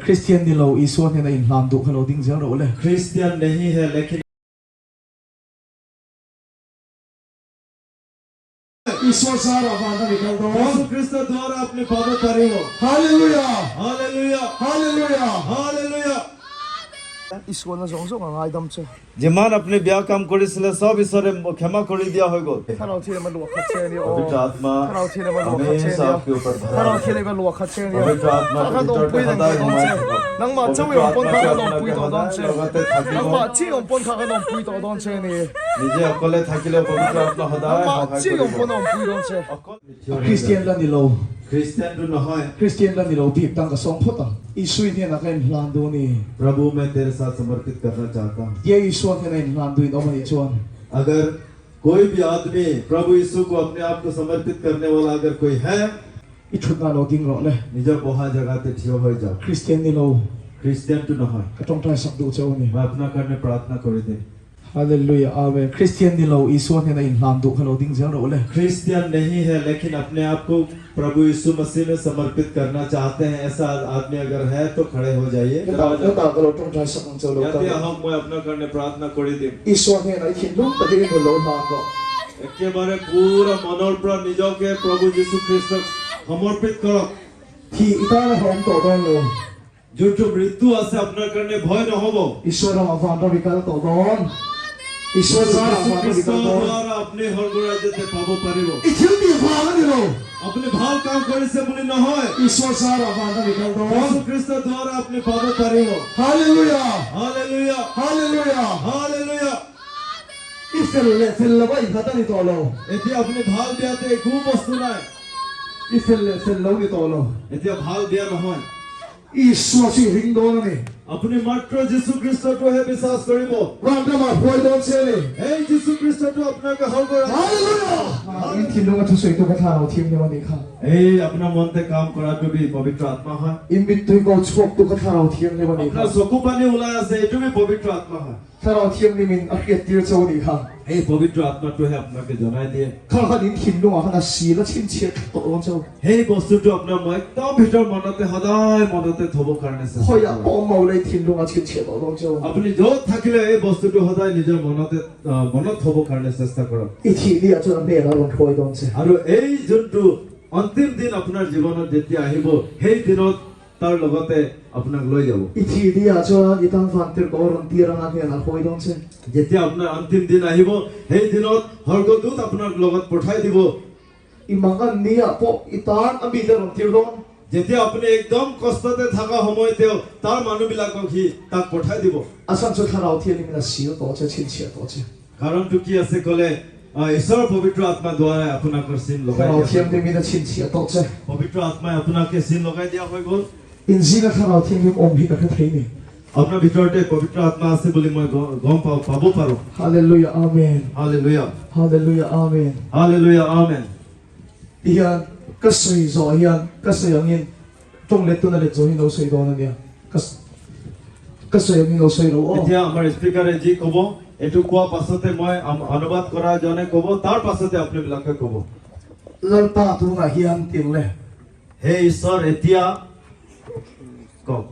Kristian ni lo Isua hnena inhlan duh kha lo ding zel rawh le. Kristian nahi hai lekin. Isua zarah van ram i kal dawn. Jesu Krista dwara apni pabo paribo. Hallelujah! Hallelujah! Hallelujah! Hallelujah! Isuana zawng zawng a ngaidam che. যিমান আপুনি বেয়া কাম কৰিছিলে চব ঈশ্বৰে ক্ষমা কৰি দিয়া হৈ গ'ল। Thlarau thil emaw luah khat che ania aw. পবিত্ৰ আত্মা Thlarau thil emaw luah khat che हमेशा ania. आपके ऊपर भरा Thlarau रहे। thil emaw luah khat che ania. পবিত্ৰ আত্মা Kha kha ভিতৰতে awmpui reng সদায় tawh dawn সোমাই che. থাকক। Nangmah chauh i পবিত্ৰ awm pawn kha আত্মাকে kan awmpui আপোনাকে tawh dawn সদায় che. লগতে থাকিব। Nangmah chi awm pawn kha kan awmpui tawh dawn che ani. নিজে অকলে থাকিলেও পবিত্ৰ আত্মা সদায় Nangmah সহায় chi awm কৰিব। pawn a awmpui dawn che. অকল Kristian la ni lo. খ্ৰীষ্টিয়ানটো নহয়। Kristian la ni lo bik tang ka sawm phawt ang. Isui hnenah ka inhlan duh a ni. Prabhu main tere saath samarpit karna chahta hoon. Tia Isua hnenah inhlan duhin awm a nih chuan. Agar koi bhi aadmi Prabhu Yisu ko apne aap ko samarpit karne wala agar koi hai. I thutna lo ding rawh le. Nijor boha jagate thiyo hoi jaok. Kristian ni lo. Kristianটো নহয়. Ka tawngtai sak duh che u a ni. Mai apna karne prathna kori dim. Hallelujah Amen Kristian ni lo Isua hnena inhlan duh kha lo ding zel rawh le. Kristian nahi hai lekin apne aap ko Prabhu Yisu Masih mein samarpit karna chahte hain aisa aadmi agar hai to khade ho jaiye. Hetah hetah ka lo tawngtai sak ang che lo Yate kal. ahok moi apna karne prathna kori dim. Isua hnena i thinlung takin i hmu lo hlan rawh. Ekebare pura monor pra nijoke Prabhu Jisu Christok samarpit korok. Thi i tan a hlawm tawh dawn lo. যোনটো মৃত্যু আছে আপোনাৰ কাৰণে ভয় নহ'ব। Isua ramah van ram i kal tawh dawn. Isua zarah Jisu van ram i Christ kal dawn. দ্বাৰা আপুনি স্বৰ্গৰাজ্যতে পাব পাৰিব। I thil tih vang a ni lo. আপুনি ভাল কাম কৰিছে বুলি নহয়। Isua zarah van ram i kal dawn. Jisu Christ দ্বাৰা আপুনি পাব পাৰিব। Hallelujah! Hallelujah! Hallelujah! Hallelujah! I fel leh fel lo a innghat a ni tawh lo. এতিয়া আপুনি ভাল বেয়াতে একো বস্তু নাই। I fel leh fel lo ni tawh lo. এতিয়া ভাল বেয়া নহয়। Isua chu i ring dawn a ni. আপুনি মাত্ৰ যীশু খ্ৰীষ্টটোহে বিশ্বাস কৰিব। Vanramah hruai dawn che a ni. এই যীশু খ্ৰীষ্টটো আপোনাক স্বৰ্গৰাজ্য। Hallelujah! In thinlunga thusawi tu ka thla lo thiam lem a nih kha. এই আপোনাৰ মনতে কাম কৰাটো বি পবিত্ৰ আত্মা হয়। In mittui ko chhuak tu ka thla lo thiam lem a nih kha. আপোনাৰ চকু পানী ওলাই আছে এইটো বি পবিত্ৰ আত্মা হয়। Thlarau Thianghlimin a hriattir cho a nih kha. এই পবিত্ৰ আত্মাটোহে আপোনাকে জনাই দিয়ে। Kha khan in thinlungah khan a sil a chhinchhiah thlap tawh dawn cheu. সেই বস্তুটো আপোনাৰ মই একদম ভিতৰ মনতে সদায় মনতে থব কাৰণে চেষ্টা Khawiah কৰক। pawh awm lo la i thinlungah chhinchhiah tawh dawn cheu. আপুনি য'ত থাকিলে এই বস্তুটো সদায় নিজৰ মনতে মনত থব কাৰণে চেষ্টা কৰক। I thih ni ah chuan a hnenah a rawn hruai dawn che. আৰু এই যোনটো অন্তিম দিন আপোনাৰ জীৱনত যেতিয়া আহিব সেই দিনত তাৰ লগতে আপোনাক লৈ যাব। I thih ni ah chuan i tan van tirh ko rawn tir anga hnenah hruai dawn che. যেতিয়া আপোনাৰ অন্তিম দিন আহিব সেই দিনত স্বৰ্গদূত আপোনাক লগত পঠাই দিব। I mang an ni ah pawh i tan a mite rawn tir dawn. যেতিয়া আপুনি একদম কষ্টতে থকা সময়তেও তাৰ মানুহবিলাকক সি তাক পঠাই দিব। A chhan chu Thlarau Thianghlimin a sil tawh che, chhinchhiah tawh che. কাৰণটো কি আছে ক'লে ঈশ্বৰৰ পবিত্ৰ আত্মা দ্বাৰাই আপোনাকৰ চিন লগাই Thlarau দিয়া হৈ গ'ল। Thianghlimin a chhinchhiah tawh che. পবিত্ৰ আত্মাই আপোনাকে চিন লগাই দিয়া হৈ গ'ল। Inzinga Thlarau Thianghlim awm hi ka hre thei ni. আপোনাৰ ভিতৰতে পবিত্ৰ আত্মা আছে বুলি মই গম পাওঁ, পাব পাৰোঁ। Hallelujah Amen. Hallelujah. Hallelujah Amen. Hallelujah Amen. Ti hian ka sawi zawh hian ka sawi angin tawng let tuna let zawh hi lo sawi dawn a nia. Ka ka sawi angin lo sawi lo aw. এতিয়া আমাৰ স্পীকাৰে যি ক'ব এইটো কোৱা পাছতে মই অনুবাদ কৰা জনে ক'ব তাৰ পাছতে আপোনাবিলাকে ক'ব। Lalpa tunah hian ti ang le. হে ঈশ্বৰ এতিয়া কওক।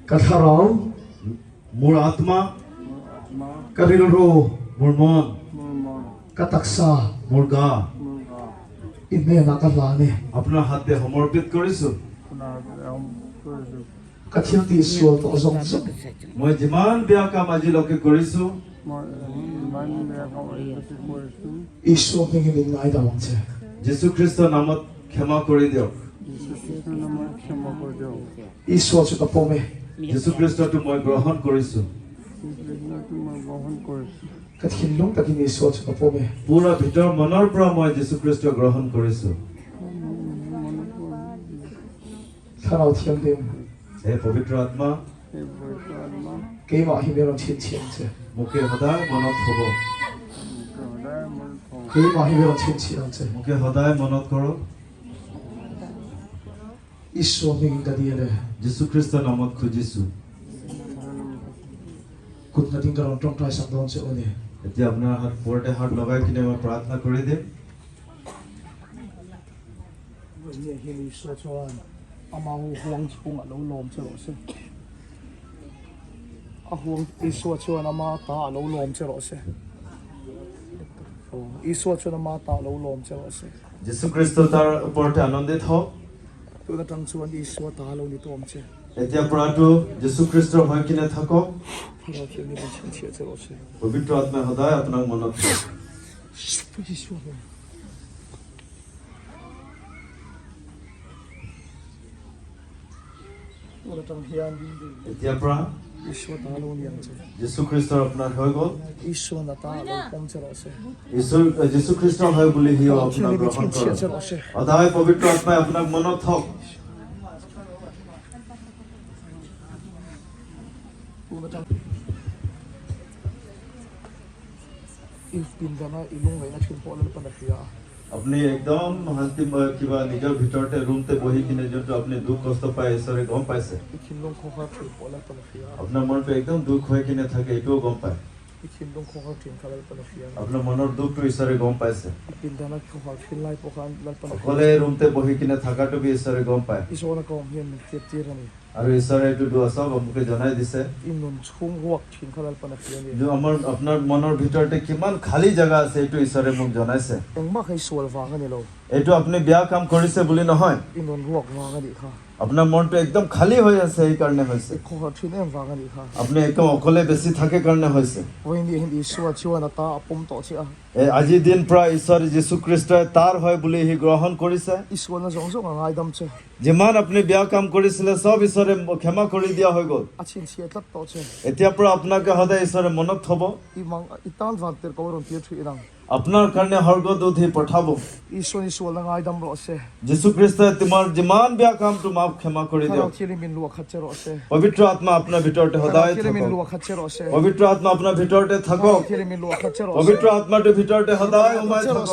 Ka thlarau. মোৰ আত্মা। Ka rilru. মোৰ মন। Ka taksa. মোৰ গা। I hnenah ka hlan e. আপোনাৰ হাতে সমৰ্পিত কৰিছো। Ka thil tih sual tawh zawng zawng. মই যিমান বেয়া কাম আজিলৈকে কৰিছো। Isua hmingin in ngaidam ang che. যীশু খ্ৰীষ্টৰ নামত ক্ষমা কৰি দিয়ক। Isua chu ka pawm e. যীশু খ্ৰীষ্টটো মই গ্ৰহণ কৰিছো। Ka thinlung takin Isua chu ka pawm e. পুৰা ভিতৰ মনৰ পৰা মই যীশু খ্ৰীষ্ট গ্ৰহণ কৰিছো। Thlarau Thianghlim. হে পবিত্ৰ আত্মা। Keimah hi min rawn chhinchhiah ang che. মোকে সদায় মনত থব। Keimah hi min rawn chhinchhiah ang che. মোকে সদায় মনত কৰক। Isua hmingin ka dil e. যীশু খ্ৰীষ্টৰ নামত খুজিছো। Kut nghatin ka rawn tawngtai sak dawn che aw ni. এতিয়া আপোনাৰ হাত ওপৰতে হাত লগাই কিনে মই প্ৰাৰ্থনা কৰি দিম। Vawinia hian Isua chuan. Ama huang chhungah lo lawm che rawh se. A huang Isua chuan ama ta a lo lawm che rawh se. Isua chuan ama ta a lo lawm che rawh se. Jesu Kristo তাৰ ওপৰতে আনন্দিত হওক। Tun atang chuan Isua ta lo ni tawm che. এতিয়াৰ পৰাতো যীশু খ্ৰীষ্টৰ হৈ কিনে থাকক। Thlarau Thianghlim in chhinchhiah che rawh se. পবিত্ৰ আত্মাই সদায় আপোনাক মনত থওক। Isua hming. Tun atang hian এতিয়াৰ পৰা Isua ta lo ni ang che. যীশু খ্ৰীষ্টৰ আপোনাৰ হৈ গ'ল। Isua na ta lo pawm che rawh se. ঈশ্বৰ যীশু খ্ৰীষ্টৰ হয় বুলি সিও Thlarau আপোনাক Thianghlim in গ্ৰহণ chhinchhiah কৰক। che rawh se. সদায় পবিত্ৰ আত্মাই আপোনাক মনত থওক। Tun atang i pindana i lungngaihna thin pawh Lalpan a hria a. আপুনি একদম শান্তি কিবা নিজৰ ভিতৰতে ৰুমতে বহি কিনে যোনটো আপুনি দুখ কষ্ট পায় ঈশ্বৰে গম পাইছে। I thinlung khawhar thin pawh Lalpan a hria a. আপোনাৰ মনটো একদম দুখ হৈ কিনে থাকে এইটোও গম পায়। I thinlung khawhar thin kha Lalpan a hria a. আপোনাৰ মনৰ দুখটো ঈশ্বৰে গম পাইছে। I pindana khawhar thin lai pawh khan Lalpan a hria অকলে ৰুমতে বহি কিনে থকাটো বি ঈশ্বৰে গম পায়। I zawhna ka awm hian min hriat tir a ni. আৰু ঈশ্বৰে এইটো দোৱা চব আমুকে জনাই দিছে। I nun chhung ruak thin kha Lalpan a hria a ni. যে আমাৰ আপোনাৰ মনৰ ভিতৰতে কিমান খালী জেগা আছে এইটো ঈশ্বৰে মোক জনাইছে। Engmah kha i sual vang a ni lo. এইটো আপুনি বেয়া কাম কৰিছে বুলি নহয়। I nun ruak vang a nih kha. আপোনাৰ মনটো একদম খালী হৈ আছে সেইকাৰণে হৈছে। I khawhar thin em vang a nih kha. আপুনি একদম অকলে বেছি থাকে কাৰণে হৈছে। Vawiin hian Isua chuan a ta a pawm tawh che a. এই আজিৰ দিন পৰা ঈশ্বৰ যীশু খ্ৰীষ্টই তাৰ হয় বুলি সি গ্ৰহণ কৰিছে। I sualna zawng zawng a ngaidam che. যিমান আপুনি বেয়া কাম কৰিছিলে চব ঈশ্বৰে ক্ষমা কৰি দিয়া হৈ গ'ল। A chhinchhiah tlat tawh che. এতিয়াৰ পৰা আপোনাকে সদায় ঈশ্বৰে মনত থ'ব। I mang i tan van tirh ko rawn tir thin ang. আপোনাৰ কাৰণে স্বৰ্গদূত সি পঠাব। Isuan i sualna ngaidam rawh se. যীশু খ্ৰীষ্টই তোমাৰ যিমান বেয়া কাম তোমাক ক্ষমা কৰি Thlarau দিয়ক। Thianghlim in luah khat che rawh se. পবিত্ৰ আত্মা আপোনাৰ ভিতৰতে Thlarau সদায় Thianghlim in থাকক। luah khat che rawh se. পবিত্ৰ আত্মা আপোনাৰ ভিতৰতে থাকক। Thlarau Thianghlim in luah khat che rawh se. পবিত্ৰ আত্মাটোৰ ভিতৰতে সদায় সোমাই থাকক।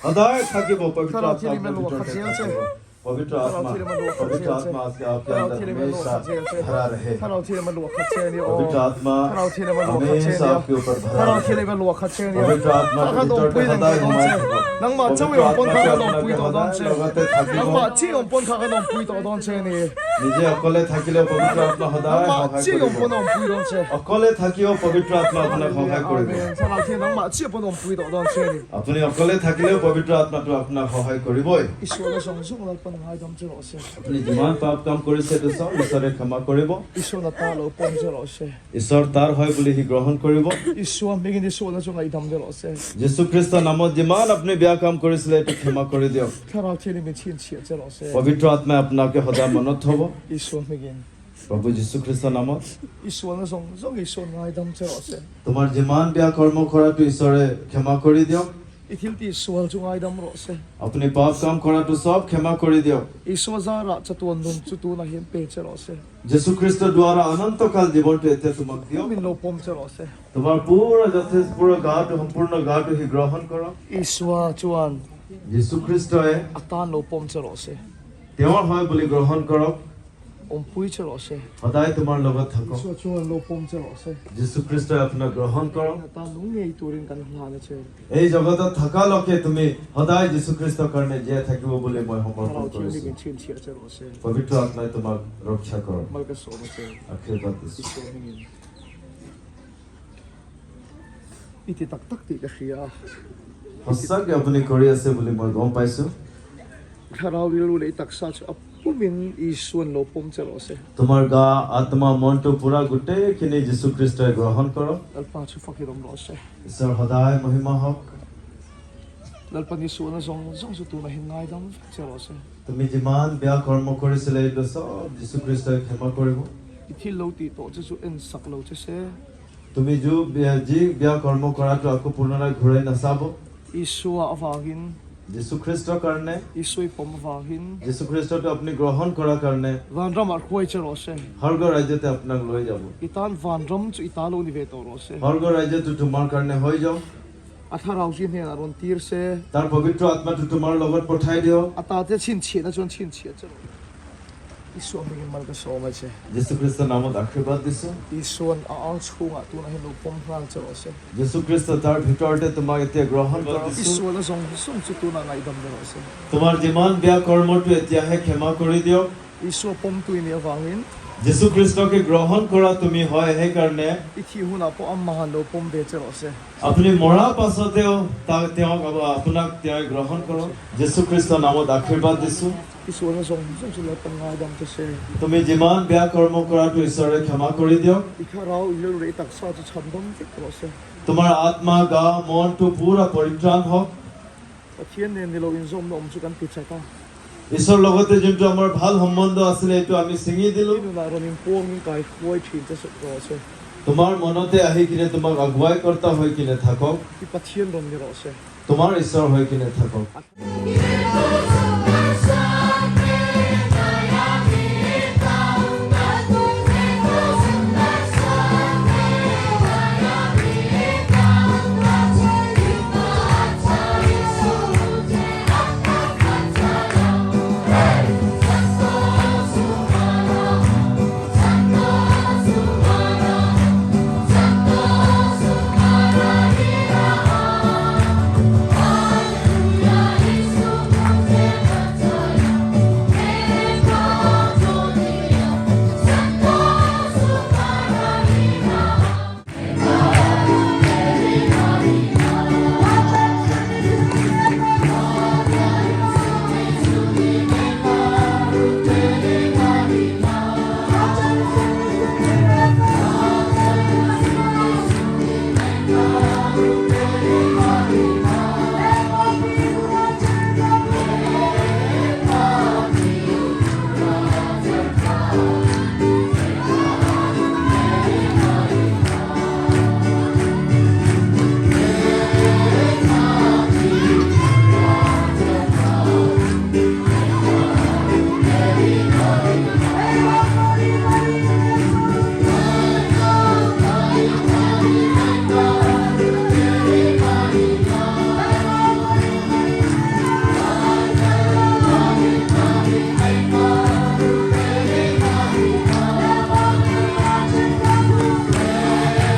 সদায় থাকিব পবিত্ৰ Thlarau আত্মা Thianghlim আপোনাৰ in luah khat ভিতৰতে zel che. থাকিব। पवित्र Thlarau आत्मा Thianghlim in luah khat पवित्र zel che. आत्मा आपके आपके Thlarau अंदर Thianghlim in luah हमेशा khat zel che. भरा रहे। Thlarau Thianghlim in luah khat che a nia aw. पवित्र आत्मा Thlarau Thianghlim in luah khat che a हमेशा nia. आपके ऊपर भरा Thlarau रहे। Thianghlim in luah khat che a nia. पवित्र आत्मा Kha kha ভিতৰতে awmpui reng সদায় tawh dawn সোমাই che. থাকক। Nangmah chauh পবিত্ৰ i awm pawn kha আত্মাকে kan awmpui আপোনাকে tawh dawn সদায় che. লগতে থাকিব। Nangmah chiah awm pawn kha kan awmpui tawh dawn che a ni. নিজে অকলে থাকিলেও পবিত্ৰ আত্মা সদায় Nangmah সহায় chiah awm কৰিব। pawn a awmpui dawn che. অকলে থাকিও পবিত্ৰ আত্মা আপোনাক সহায় কৰিব। Amen. Thlarau Thianghlim nangmah chiah pawn a awmpui tawh dawn che a ni. আপুনি অকলে থাকিলেও পবিত্ৰ আত্মাটো আপোনাক সহায় কৰিবই। I sualna zawng zawng Lalpan ngaidam che rawh se. আপুনি যিমান পাপ কাম কৰিছে এইটো চব ঈশ্বৰে ক্ষমা কৰিব। Isua na ta lo pawm che rawh se. ঈশ্বৰ তাৰ হয় বুলি সি গ্ৰহণ কৰিব। Isua hmingin i sualna chu ngaihdam che rawh se. যীশু খ্ৰীষ্টৰ নামত যিমান আপুনি বেয়া কাম কৰিছিলে এইটো ক্ষমা কৰি দিয়ক। Thlarau Thianghlim in chhinchhiah che rawh se. পবিত্ৰ আত্মাই আপোনাকে সদায় মনত থ'ব। Isua hmingin. প্ৰভু যীশু খ্ৰীষ্টৰ নামত। I sualna zawng zawng Isuan ngaidam che rawh se. তোমাৰ যিমান বেয়া কৰ্ম কৰাটো ঈশ্বৰে ক্ষমা কৰি দিয়ক। I thil tih sual chu ngaidam rawh se. আপুনি পাপ কাম কৰাটো চব ক্ষমা কৰি দিয়ক। Isua zarah chatuan nun chu tunah hian pe che rawh se. যীশু খ্ৰীষ্টৰ দ্বাৰা অনন্তকাল জীৱনটো এতিয়া তোমাক দিয়ক। Min lo pawm che rawh se. তোমাৰ পুৰা যথেষ্ট পুৰা গাটো সম্পূৰ্ণ গাটো সি গ্ৰহণ কৰক। Isua chuan যীশু খ্ৰীষ্টই a tan lo pawm che rawh se. তেওঁৰ হয় বুলি গ্ৰহণ কৰক। Awmpui che rawh se. সদায় তোমাৰ লগত থাকক। Isua chuan lo pawm che rawh se. যীশু খ্ৰীষ্টই আপোনাক গ্ৰহণ কৰক। A tan nung ngei turin kan hlan a che. এই জগতত থকালৈকে তুমি সদায় যীশু খ্ৰীষ্টৰ কাৰণে জীয়াই থাকিব বুলি মই সমৰ্পণ Thlarau কৰিছো। Thianghlim in chhinchhiah che rawh se. পবিত্ৰ আত্মাই তোমাক ৰক্ষা কৰক। Mal ka sawm a che. আশীৰ্বাদ দিছো। Isua hmingin i ti tak tak tih ka hria a. সঁচাকে আপুনি কৰি আছে বুলি মই গম পাইছো। Thlarau rilru leh i taksa chu a pumin Isuan lo pawm che rawh se. তোমাৰ গা আত্মা মনটো পুৰা গোটেইখিনি যীশু খ্ৰীষ্টই গ্ৰহণ কৰক। Lalpa chu fakin awm rawh se. ঈশ্বৰ সদায় মহিমা হওক। Lalpa ni sualna zawng zawng chu tunah hian ngaidam vek che rawh se. তুমি যিমান বেয়া কৰ্ম কৰিছিলে এইটো চব যীশু খ্ৰীষ্টই ক্ষমা কৰিব। I thil lo tih tawh che chu en sak lo che se. তুমি যি বেয়া কৰ্ম কৰাটো আকৌ পুনৰাই ঘূৰাই নাচাব। Isua avangin. যীশু খ্ৰীষ্টৰ কাৰণে। Isua i pawm avangin. যীশু খ্ৰীষ্টটো আপুনি গ্ৰহণ কৰাৰ কাৰণে। Vanramah hruai che rawh se. স্বৰ্গ ৰাজ্যতে আপোনাক লৈ যাব। I tan vanram chu i ta lo ni ve tawh rawh se. স্বৰ্গ ৰাজ্যটো তোমাৰ কাৰণে হৈ যাওক। A thlarau chu i hnenah rawn tir se. তাৰ পবিত্ৰ আত্মাটো তোমাৰ লগত পঠাই দিয়ক। A ta te chhinchhiahna chuan chhinchhiah che rawh. Isua hmingin mal ka sawm a che. যীশু খ্ৰীষ্টৰ নামত আশীৰ্বাদ দিছো। Isuan a ang chhungah tunah hian lo pawm nghal che rawh se. যীশু খ্ৰীষ্ট তাৰ ভিতৰতে তোমাক এতিয়া গ্ৰহণ কৰক। Isuan a zawng zawng chu tunah ngaihdam ni rawh se. তোমাৰ যিমান বেয়া কৰ্মটো এতিয়াহে ক্ষমা কৰি দিয়ক। Isua pawmtu i nih avangin. যীশু খ্ৰীষ্টকে গ্ৰহণ কৰা তুমি হয় সেইকাৰণে I thih hunah pawh amahan lo pawm ve che rawh se. আপুনি মৰাৰ পাছতেও তাক তেওঁক আপোনাক তেওঁ গ্ৰহণ কৰক। যীশু খ্ৰীষ্টৰ নামত আশীৰ্বাদ দিছোঁ। I sualna zawng zawng chu Lalpan ngaidam ta se. তুমি যিমান বেয়া কৰ্ম কৰাটো ঈশ্বৰে ক্ষমা কৰি দিয়ক। I thlarau i rilru i taksa chu chhandawm vek rawh se. তোমাৰ আত্মা গা মনটো পুৰা পৰিত্ৰাণ হওক। Pathian nen ni lo inzawmna awm chu kan ti chat a. ঈশ্বৰৰ লগতে যোনটো আমাৰ ভাল সম্বন্ধ আছিলে এইটো আমি ছিঙি দিলোঁ। I nunah rawn inpuangin kai hruai thin che rawh se. তোমাৰ মনতে আহি কিনে তোমাক আগুৱাই কৰ্তা হৈ কিনে থাকক। I Pathian rawn ni rawh se. তোমাৰ ঈশ্বৰ হৈ কিনে থাকক।